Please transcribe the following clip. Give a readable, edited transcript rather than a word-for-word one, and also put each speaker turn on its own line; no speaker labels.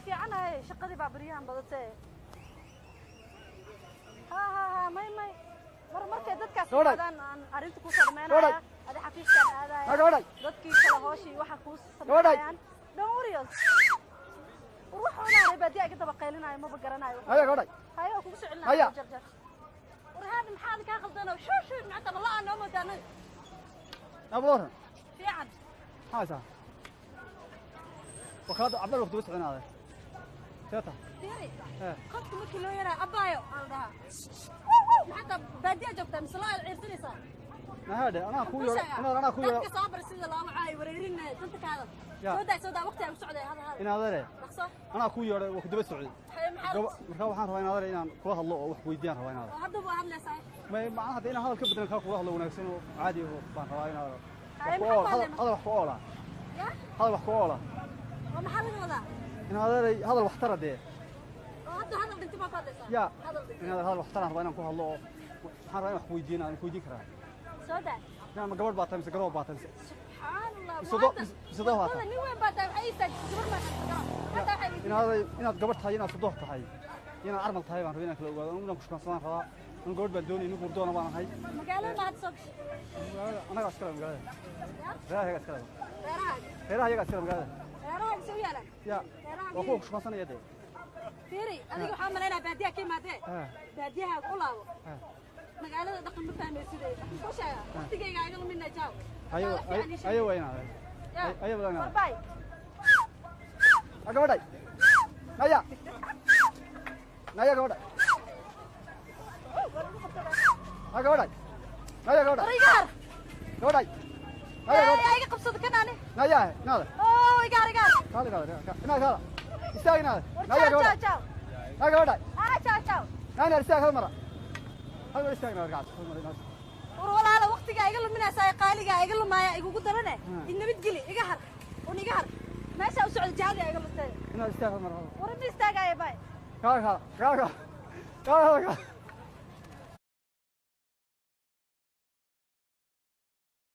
Fiicanahay, shaqadii baa baryahan badatee. Ha ha ha, may may, mar markay dadkaas
Gabadhay.
imaadaan aan arrinta kusoo
Gabadhay.
dhameynaya, adi xafiiskaan
Ha
aadaya,
gabadhay.
Dadkii kale hooshii waxa kuu
Gabadhay.
sameynayaan. Don't worry. War wax onaanay baadiyaa iga daba qaylinayo, maba garanayo.
Haya gabadhay.
Hayo, waa kugu soo celinaya.
Haya.
Jar jar. War haada maxaad kaa qaldano? Shuu shuu, macta ma la-aan noo moodaanay.
Nabad waran.
Fiican.
Maxaa haysaa? Wakaalada cabdal waqti uga soconaaday. See tahay?
Fiiri.
Ee.
Qofka markii loo yaraa abbaayo aa la dhahaa. Maxaa baadiyaa joogtaa mise loo aad ciirsanaysaa?
Nahaadhe, anaa kuu yeero, inaad anaa kuu yeero.
Dadka soo bar sida looma caayo, wareerin danta kaada.
Ya.
Soo daa, soo daa, waqti aan ku socday, hada hada.
Inaad adare,
dhaqso.
Anaa kuu yeeray, waa ku daba socday.
Maxaa?
Markaa waxaan rabaa inaad adare inaan kula hadlo oo wax weydiiyaan rabaa inaad.
Oo hadda waa hadlaysaa.
May macnaha hadda inaan hadal ka bedelan kaa kula hadlo wanaagsan oo caadi ah baan rabaa inaad.
Haye,
Wax ku
maxaa
ool,
ku
hadal
hadlay?
Hadal wax ku oola.
Ya.
Hadal wax ku oola.
Oo maxaa laga wadaa?
Inaad adare hadal wax tara dee.
Oo hadda hadal dhintay baa ku hadlaysaa?
Ya.
Hadal dhintay.
Inaad hadal wax taraan rabaa inaan ku hadlo oo waxaan rabaa in wax weydiin, aan ku weydiin karaa.
Soo daa.
Inaan ma gabadh baa tahay mise garoob baa tahay mise
Subxaan Allah.
Mise doo baa tahay?
Nin weyn baa tahay, waxay istaajisay gabar baa tahay garoon hadda waxay weydiin.
Inaad gabadh tahay, inaad sodoh tahay, inaad armal tahay baan rabaa inaan kala ogaado. Anigu inaan ku shukaansadaan rabaa. Anigu gabadh baan doonayay, nin gurdoona baan ahay.
Magaalada ma hadda soo gashay?
Magaalada annagaa iskale magaalada.
Ya.
Reeraha iyagaa iskale.
Reerahaaga?
Reeraha iyagaa iskale magaalada.
Reerahaaga soo yaalaan?
Ya.
Reeraha?
Waa kuwa ku shukaansanaya dee.
Fiiri, adiga waxaa malaynaya baadiyaha ka imaadee. Baadiyahaaga u laabo. Magaalada dhaqan ma fahmaysidee, waxaan kuu sheegaa waqtigayga iga lumina. Jaaw.
Haye. Haye, waa inaad haye waa inaad.
Bye.
Ha gabadhay, naya, naya gabadhay, ha gabadhay, naya gabadhay.
War igaar.
Gabadhay, naya gabadhay.
Yaa iga qabsada kan ani?
Naya, inaada.
Oo igaar, igaar.
Kaala, inaada, inaad kaala istaag, inaada.
War
Naya.
ciao ciao.
Gabadhay.
Ciao.
Ha gabadhay.
Ah, ciao ciao.
Naya, istaag hal mara, hal mar istaag, inaad gacanta hal mar inaad.
War walaala, waqtigaa iga luminaysaa, qaaligaa iga lumaaya, igugu darane. Inabadgeli, iga har un, iga har, meesha u socda jihada iga luntay.
Inaad istaag hal mar.
War ma istaagaya, bay.
Kaala, kaala, kaala, kaala, kaala.